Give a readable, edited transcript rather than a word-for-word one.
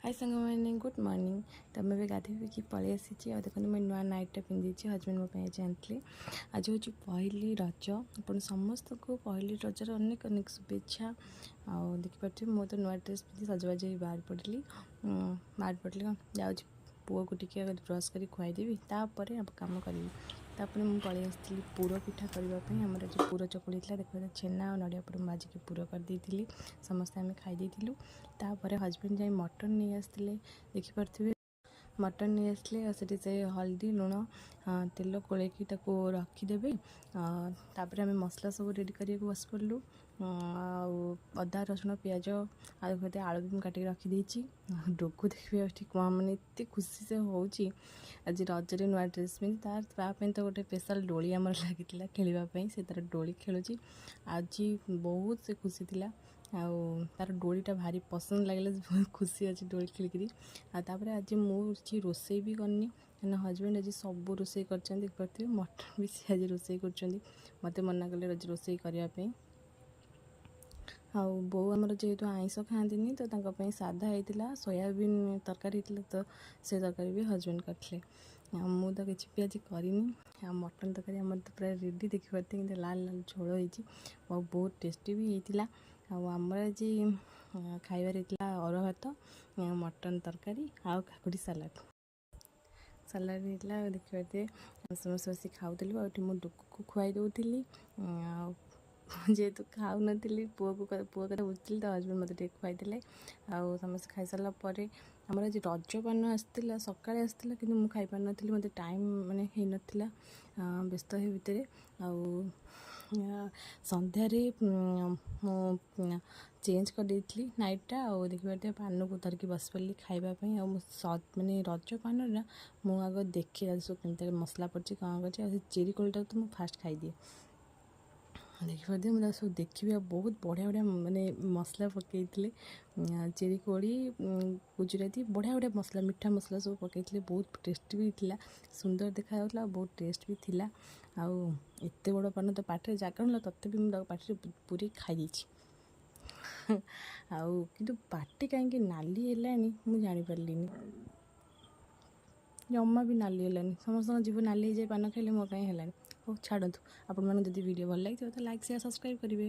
High ସାଙ୍ଗମାନେ, good morning. ତ ମୁଁ ଏବେ ଗାଧୋଇ ପିକି ପଳେଇ ଆସିଛି। ଆଉ ଦେଖନ୍ତୁ, ମୁଁ ନୂଆ ନାଇଟ୍ଟା ପିନ୍ଧିଛି, ହଜବେଣ୍ଡ ମୋ ପାଇଁ ଆଜି ଆଣିଥିଲେ। ଆଜି ହେଉଛି ପହିଲି ରଜ। ଆପଣ ସମସ୍ତଙ୍କୁ ପହିଲି ରଜର ଅନେକ ଅନେକ ଶୁଭେଚ୍ଛା। ଆଉ ଦେଖିପାରୁଥିବେ, ମୁଁ ତ ନୂଆ ଡ୍ରେସ୍ ପିନ୍ଧି ସଜବାଜ ହେଇ ବାହାରି ପଡ଼ିଲି। ବାହାରି ପଡ଼ିଲି କ'ଣ, ଯାଉଛି ପୁଅକୁ ଟିକେ ବ୍ରସ୍ କରି ଖୁଆଇଦେବି, ତାପରେ କାମ କରିବି। ତାପରେ ମୁଁ ପଳେଇ ଆସିଥିଲି ପୁର ପିଠା କରିବା ପାଇଁ। ଆମର ଆଜି ପୁର ଚକୁଳି ହେଇଥିଲା। ଦେଖନ୍ତୁ, ଛେନା ଆଉ ନଡ଼ିଆ ପୁର ମୁଁ ଭାଜିକି ପୁର କରିଦେଇଥିଲି, ସମସ୍ତେ ଆମେ ଖାଇ ଦେଇଥିଲୁ। ତାପରେ ହଜବେଣ୍ଡ ଯାଇ ମଟନ୍ ନେଇ ଆସିଥିଲେ। ଦେଖିପାରୁଥିବେ, ମଟନ୍ ନେଇ ଆସିଲେ। ଆଉ ସେଠି ସେ ହଳଦୀ, ଲୁଣ, ତେଲ ଗୋଳେଇକି ତାକୁ ରଖିଦେବେ। ତାପରେ ଆମେ ମସଲା ସବୁ ରେଡ଼ି କରିବାକୁ ବସି ପଡ଼ିଲୁ। ଆଉ ଅଦା, ରସୁଣ, ପିଆଜ ଆଉ ଗୋଟେ ଆଳୁ ବି ମୁଁ କାଟିକି ରଖିଦେଇଛି। ଡୋଗୁ ଦେଖିବେ ଏଠି କ'ଣ, ମାନେ ଏତେ ଖୁସି ସେ ହେଉଛି ଆଜି ରଜରେ ନୂଆ ଡ୍ରେସ୍ ପିନ୍ଧି। ତାର ତା ପାଇଁ ତ ଗୋଟେ ସ୍ପେଶାଲ୍ ଦୋଳି ଆମର ଲାଗିଥିଲା ଖେଳିବା ପାଇଁ। ସେ ତାର ଦୋଳି ଖେଳୁଛି। ଆଜି ବହୁତ ସେ ଖୁସି ଥିଲା ଆଉ ତାର ଦୋଳିଟା ଭାରି ପସନ୍ଦ ଲାଗିଲା। ସେ ବହୁତ ଖୁସି ଅଛି ଦୋଳି ଖେଳିକିରି। ଆଉ ତାପରେ ଆଜି ମୁଁ କିଛି ରୋଷେଇ ବି କରିନି, କାହିଁକିନା ହଜବେଣ୍ଡ ଆଜି ସବୁ ରୋଷେଇ କରିଛନ୍ତି। ଦେଖିପାରୁଥିବେ, ମଟନ୍ ବି ସେ ଆଜି ରୋଷେଇ କରୁଛନ୍ତି। ମୋତେ ମନା କଲେ ଆଜି ରୋଷେଇ କରିବା ପାଇଁ। ଆଉ ବୋଉ ଆମର ଯେହେତୁ ଆଇଁଷ ଖାଆନ୍ତିନି, ତ ତାଙ୍କ ପାଇଁ ସାଧା ହେଇଥିଲା, ସୋୟାବିନ୍ ତରକାରୀ ହେଇଥିଲା। ତ ସେ ତରକାରୀ ବି ହଜବେଣ୍ଡ କରିଥିଲେ ଆଉ ମୁଁ ତ କିଛି ବି ଆଜି କରିନି। ଆଉ ମଟନ୍ ତରକାରୀ ଆମର ତ ପୁରା ରେଡ଼ି। ଦେଖିପାରୁଥିବେ, କିନ୍ତୁ ଲାଲ ଲାଲ ଝୋଳ ହେଇଛି ଆଉ ବହୁତ ଟେଷ୍ଟି ବି ହେଇଥିଲା। ଆଉ ଆମର ଆଜି ଖାଇବାରେ ହେଇଥିଲା ଅରୁଆ ଭାତ, ମଟନ୍ ତରକାରୀ ଆଉ କାକୁଡ଼ି ସାଲାଡ଼। ସାଲାଡ଼ ହେଇଥିଲା। ଆଉ ଦେଖିପାରୁଥିବେ, ଆମେ ସମସ୍ତେ ବସି ଖାଉଥିଲୁ। ଆଉ ଏଠି ମୁଁ ଡୁକୁକୁ ଖୁଆଇ ଦେଉଥିଲି। ଆଉ ଯେହେତୁ ଖାଉନଥିଲି, ପୁଅକୁ ପୁଅ କଥା ବୁଝୁଥିଲି, ତ ହଜବେଣ୍ଡ ମୋତେ ଟିକେ ଖୁଆଇଦେଲେ। ଆଉ ସମସ୍ତେ ଖାଇସାରିଲା ପରେ ଆମର ଆଜି ରଜ ପାନ ଆସିଥିଲା। ସକାଳେ ଆସିଥିଲା, କିନ୍ତୁ ମୁଁ ଖାଇପାରିନଥିଲି, ମୋତେ ଟାଇମ୍ ମାନେ ହେଇନଥିଲା ବ୍ୟସ୍ତ ହେଇ ଭିତରେ। ଆଉ ସନ୍ଧ୍ୟାରେ ମୁଁ ଚେଞ୍ଜ କରିଦେଇଥିଲି ନାଇଟ୍ଟା। ଆଉ ଦେଖିପାରୁଥିବେ, ପାନକୁ ଧରିକି ବସି ପଡ଼ିଲି ଖାଇବା ପାଇଁ। ଆଉ ମୁଁ ମାନେ ରଜ ପାନଟା ମୁଁ ଆଗ ଦେଖେ ସବୁ କେମିତି ମସଲା ପଡ଼ିଛି, କ'ଣ କରିଛି। ଆଉ ସେ ଚେରି କୋଳିଟାକୁ ତ ମୁଁ ଫାଷ୍ଟ ଖାଇଦିଏ। ଦେଖିପାରୁଥିବେ, ମୁଁ ତାକୁ ସବୁ ଦେଖିବି। ଆଉ ବହୁତ ବଢ଼ିଆ ବଢ଼ିଆ ମାନେ ମସଲା ପକାଇଥିଲେ, ଚେରି କୋଳି, ଗୁଜୁରାତି, ବଢ଼ିଆ ବଢ଼ିଆ ମସଲା, ମିଠା ମସଲା ସବୁ ପକାଇଥିଲେ। ବହୁତ ଟେଷ୍ଟି ବି ଥିଲା, ସୁନ୍ଦର ଦେଖାଯାଉଥିଲା ଆଉ ବହୁତ ଟେଷ୍ଟ ବି ଥିଲା। ଆଉ ଏତେ ବଡ଼ ପାନ ତ ପାଟିରେ ଜାଗା ନଥିଲା, ତଥାପି ମୁଁ ତାକୁ ପାଟିରେ ପୁରେଇ ଖାଇ ଦେଇଛି। ଆଉ କିନ୍ତୁ ପାଟି କାହିଁକି ନାଲି ହେଲାନି, ମୁଁ ଜାଣିପାରିଲିନି। ଜମା ବି ନାଲି ହେଲାନି। ସମସ୍ତଙ୍କ ଜିଭ ନାଲି ହେଇଯାଏ ପାନ ଖାଇଲେ, ମୋ କାହିଁ ହେଲାନି? ହଉ ଛାଡ଼ନ୍ତୁ। ଆପଣମାନଙ୍କୁ ଯଦି ଭିଡ଼ିଓ ଭଲ ଲାଗିଥିବ ତ ଲାଇକ୍, ସେୟାର, ସବସ୍କ୍ରାଇବ୍ କରିବେ।